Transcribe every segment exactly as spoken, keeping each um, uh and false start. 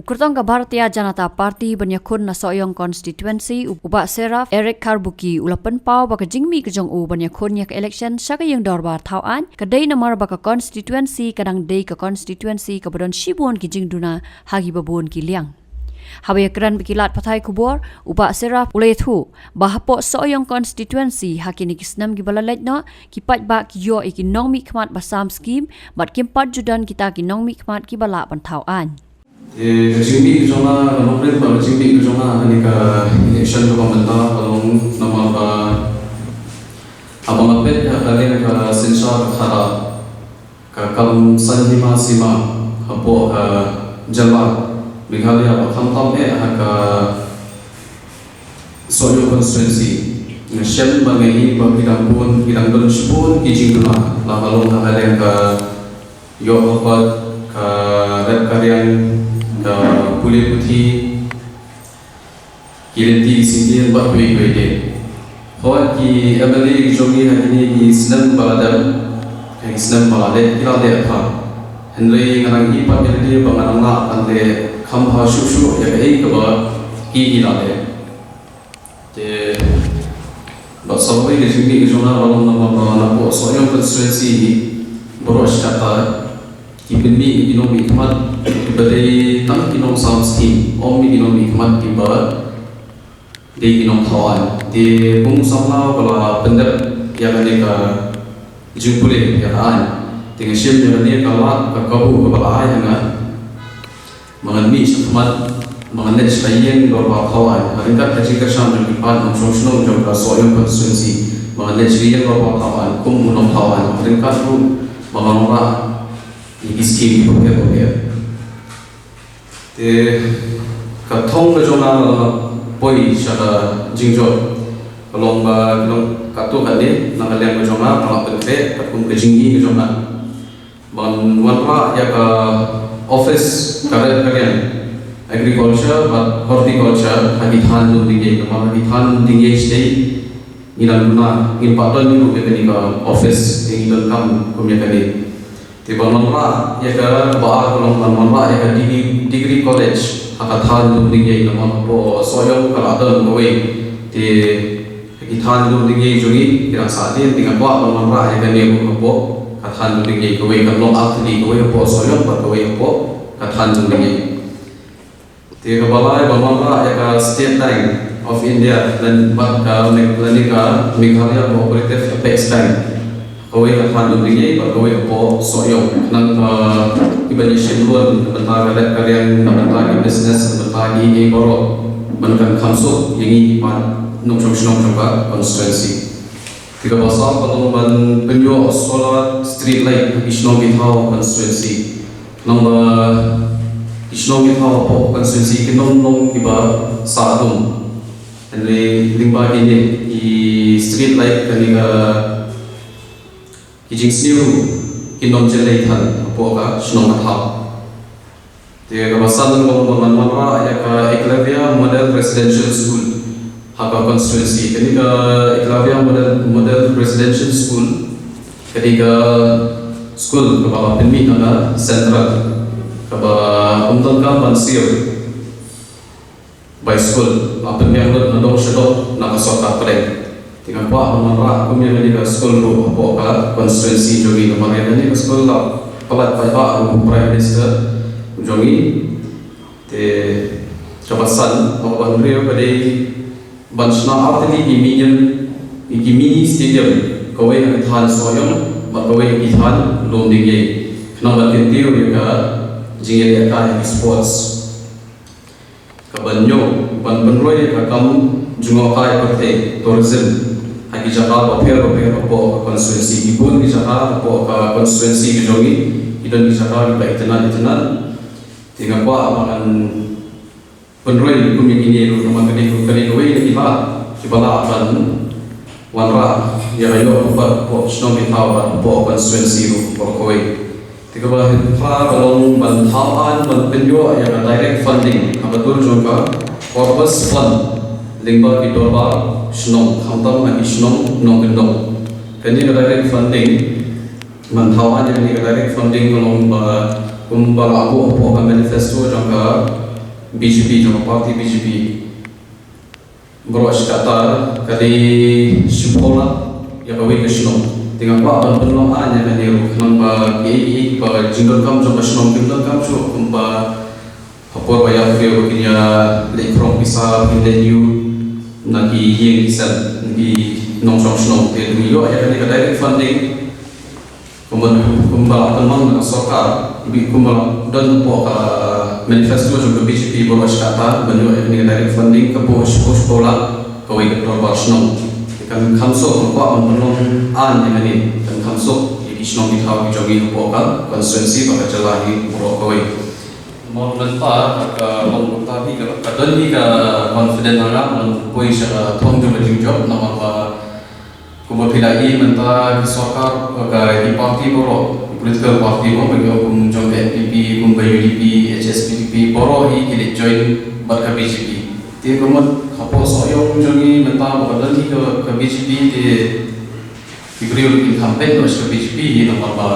Kyrtong ka Bharatiya Janata Party ban ïakhun na Sohiong constituency, u Bah Seraph Eric Kharbuki u la pynpaw ba ka jingmih ka jong u ban ïakhun ïa ka election sha ka ïing dorbar thaw aiñ ka dei namar ba ka constituency ka dang dei ka constituency kaba don shibun ki jingduna ha kiba bun ki liang. Haba ïakren bad ki lad pathai khubor, u Bah Seraph u la ïathuh ba hapoh Sohiong constituency ha kine ki snem kiba la leit noh, ki paidbah ki ïoh ïa ki nongmihkhmat ba sam skim bad kim pat ju don kita ki nongmihkhmat kiba lah ban thaw aiñ. Te ka jingmih ka jong nga, ka nongrim bad ka jingmih ka jong nga ha kane ka election kaba mynta ka long namar ba haba nga peit ha ka liang ka synshar ka khadar, ka kam san hima sima hapoh ka jylla Meghalaya bad khamtam eh ha ka Sohiong constituency. Nga shem bad nga i ba ki dang bun, ki dang don shibun ki jingduna, la ka long ha ka liang ka ïoh ka kot, ka rep ka riang, ka pule puthi, ki lynti ki syngkien bad kiwei kiwei de. Hooid, ki M L A ki jong ngi ha kine ki snem ba la dep, ha ki snem ba la leit, ki la leh bha. Hynrei nga nang i pat ïa lade ba nga nang lah ban leh kham bha shuh shuh ïa kaei kaba ki, ki la leh. Te bad sa kawei ka jingmih ka jong nga ka long namar ba napoh Sohiong constituency baroh shi katta ki pynmih ïa ki nongmihkhmat kiba dei tang ki nongsam skim, ym ïa ki nongmihkhmat kiba dei ki nongthaw aiñ. Te kum u samla uba la pyndep ïa kane ka jingpule ïa ka aiñ, te nga shem ïa kane ka lad, ka kabu kaba la ai ha nga ba ngan mih shakhmat, ba ngan leit sha ka ïing dorbar thaw aiñ ha ryngkat ka jingkyrshan jong ki paid nongshong shnong jong ka Sohiong constituency, ba ngan leit sha ka ïing dorbar thaw aiñ kum u nongthaw aiñ, ha ryngkat ruh ba ngan wanrah ïa ki skim kiba pher bapher. Te ka thong ka jong nga ba nga poi sha ka jingjop ka long ba ki long katto katne na ka liang ka jong nga, ba nga pynkhreh katkum ka jingim ka jong nga ban wanrah ïa ka office ka rep ka riang agriculture bad horticulture ha ki thaiñ Lumdiengjri, namar ha ki thaiñ Lumdiengjri shatei ngi dang duna, ngim pat don ruh ïa kane ka office, te ngi donkam kum ïa kane. Te ban wanrah ïa ka, kaba ar ka long ban wanrah ïa ka degree, degree college ha ka thaiñ Lumdiengjri, namar hapoh Sohiong ka la don kawei. Te ha ki thaiñ Lumdiengjri jong ngi ki dang sahtien, te nga kwah ban wanrah ïa kane ruh hapoh ka thaiñ Lumdiengjri, kawei kan long ar tylli, kawei hapoh Sohiong bad kawei hapoh ka thaiñ Lumdiengjri. Te kaba lai ban wanrah ïa ka State Bank of India lane bad ka Me-, lane ka Meghalaya Cooperative Apex Bank, kawei ha ka thaiñ Lumdiengjri bad kawei hapoh Sohiong, khnang ba kiba ïashim loan na bynta ka rep ka riang, na bynta ki business, na bynta kiei kiei baroh, ban kan kham suk ïa ngi ki paid nongshong shnong jong ka constituency. Te kaba saw ka long ban pynïoh solar street light ha ki shnong ki thaw constituency. Namar ba ki shnong ki thaw hapoh constituency kin ym long kiba sah dum. Hynrei lyngba kine ki street light kane ka, ki jingsniew ruh kin ym jyllei than hapoh ka shnong ka thaw. Te kaba san ka long ban wanrah ïa ka Eklavya Model Residential School ha ka constituency. Kane ka Eklavya Model, Model Residential School ka dei ka school kaba la pynmih na ka central, kaba ym donkam ban siew bai skul, la pynbiang lut na dong sha dong na ka sorkar pdeng. Te nga kwah ban wanrah kum ïa kane ka skul ruh hapoh ka constituency jong ngi, namar ïa kane ka skul la pynlait paidbah ruh u Prime Minister jong ngi. Te kaba san, kaba hynriew ka dei ban shna ar tylli ki mini, ki mini stadium, kawei ha ki thaiñ Sohiong bad kawei ha ki thaiñ Lumdiengjri, khnang ban kyntiew ïa ka jingïalehkai ha ki sports. Kaba hynñiew, ban pynroi ïa ka kam jngohkai pyrthei, tourism, ha ki jaka bapher bapher hapoh ka constituency. Ki bun ki jaka hapoh ka constituency ka jong ngi ki don ki jaka kiba itynnad itynnad. Te nga kwah ba ngan pynroi kum ïa kine ruh, namar kane, kane kawei na ki lad kiba lah ban wanrah ïa ka ïoh ka kot hapoh shnong ki thaw bad hapoh constituency ruh baroh kawei. Te kaba phra ka long ban thaw aiñ ban pynïoh ïa ka direct funding ha ka dur jong ka Corpus Fund lyngba ki dorbar shnong, khamtam ha ki shnong nongkyndong. Kane ka direct funding, ban thaw aiñ ïa kane ka direct funding ka long ba kumba la buh hapoh ka manifesto jong ka B J P, jong ka party B J P. Baroh shi katta ka dei shiphew lak ïa kawei ka shnong. Te nga kwah ban pynlong aiñ ïa kane ruh khnang ba kiei kiei kiba jingdonkam jong ka shnong kim donkam shuh kumba ha por ba ïa phi ba kin ïa leit khrong pisa, kin leit ïuh na ki ïing ki sem, na ki nongshong shnong. Te dei ïoh ïa kane ka direct funding. Kumba, kumba la pynmong na ka sorkar, bi kumba la don hapoh ka manifesto jong ka B J P baroh shi katta, ban ïoh ïa kane ka direct funding, ka buh shiphew shiphew lak, kawei ka dorbar shnong. Kan kham suk, kan kwah ban pynlong aiñ ïa kane, kan kham suk ïa ki shnong ki thaw ki jong ngi hapoh ka constituency bad ka jylla hi baroh kawei. Namar mynta ka long kumta hi ka, ka don hi ka confident na nga ban poi sha ka thong jong ka jingjop, namar ba kumba phi la ïohi mynta ki sorkar, ka, ki party baroh, ki political party baroh, ba kum jong ka N P P, kum ka U D P, H S P D P, baroh hi ki leit join bad ka B J P. Te ka mut hapoh Sohiong jong ngi mynta ba ka don hi ka, ka B J P, te ki briew ki kham peit noh sha ka B J P hi, namar ba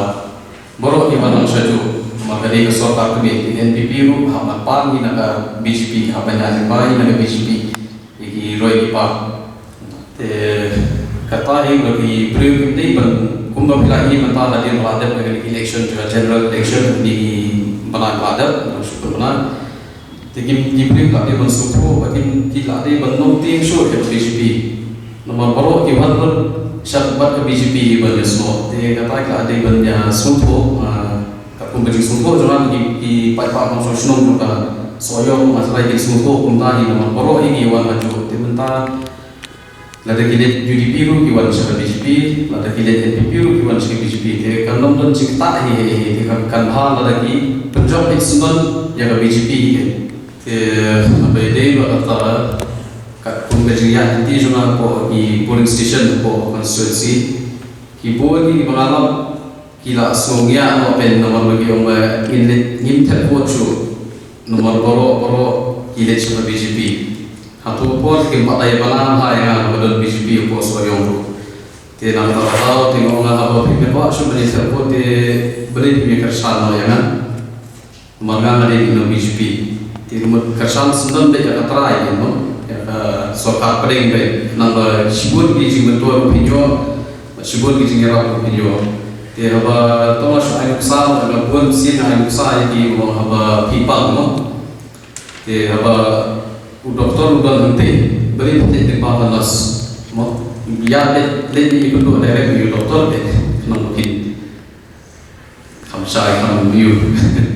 baroh ki wan lang sha juh, namar ka dei ka sorkar kmie, te N P P ruh hap ban pan hi na ka B J P, hap ban ïa jingbai hi na ka B J P, ïa ki roi ki par. Te kata hi ba ki briew kim dei ban, kumba phi la ïohi mynta hadien ba la dep ka election, ka general election, ki bnai ba la dep, shu pynbna. Te kim, ki briew ki la dei ban sngewthuh, ba kim, ki la dei ban nym tieng shuh ïa ka B J P. Namar baroh ki wan lut sha bad ka B J P hi ban ïasnoh. Te kata ki la dei ban ïasngewthuh, ah, katkum ka jingsngewthuh jong nga, ki, ki paidbah nongshong shnong jong ka Sohiong, nga tharai kin sngewthuh kumta hi, namar baroh hi ki wan ha juh. Te mynta lada ki leit U D P ruh ki wan sha ka B J P, lada ki leit N P P ruh ki wan sha ka B J P. Te kan ym don jingktah hi, hi, hi, te kan, kan bha lada ki pynjop hi syndon ïa ka B J P hi. Te haba ïadei bad kata, katkum ka jingïaid lynti jong nga hapoh ki polling station hapoh constituency, ki bun hi kiba nga lap ki la sngew ngiah noh pyn, namar ba ki ong ba ngin leit, ngim thep vote shuh. Namar baroh, baroh ki leit sha ka B J P. Hato por kim pat dei ba la bha ïa nga ba don B J P hapoh Sohiong ruh. Te nangta la dei te nga ong, haba phim kwah shuh ban ïa thep vote, te balei phim ïa kyrshan noh ïa nga? Namar nga nga dei na B J P. Te ka mut kyrshan syndon beit ïa ka trai, ïa, no? Ïa ka sorkar pdeng beit. Namar shibun ki jingmyntoi ruh phin ïoh, shibun ki jingïarap ruh phin ïoh. Te haba to nga shu ai nuksa, nga bun sien ai nuksa ïa ki, mo, haba phi pang, no? Te haba u doktor u don hangtei, balei phi leit lyngba ka nurse, mo? Ïa leit, leit ïa kynduh direct ïa u doktor te, khnang ba kin kham shai kham ïoh.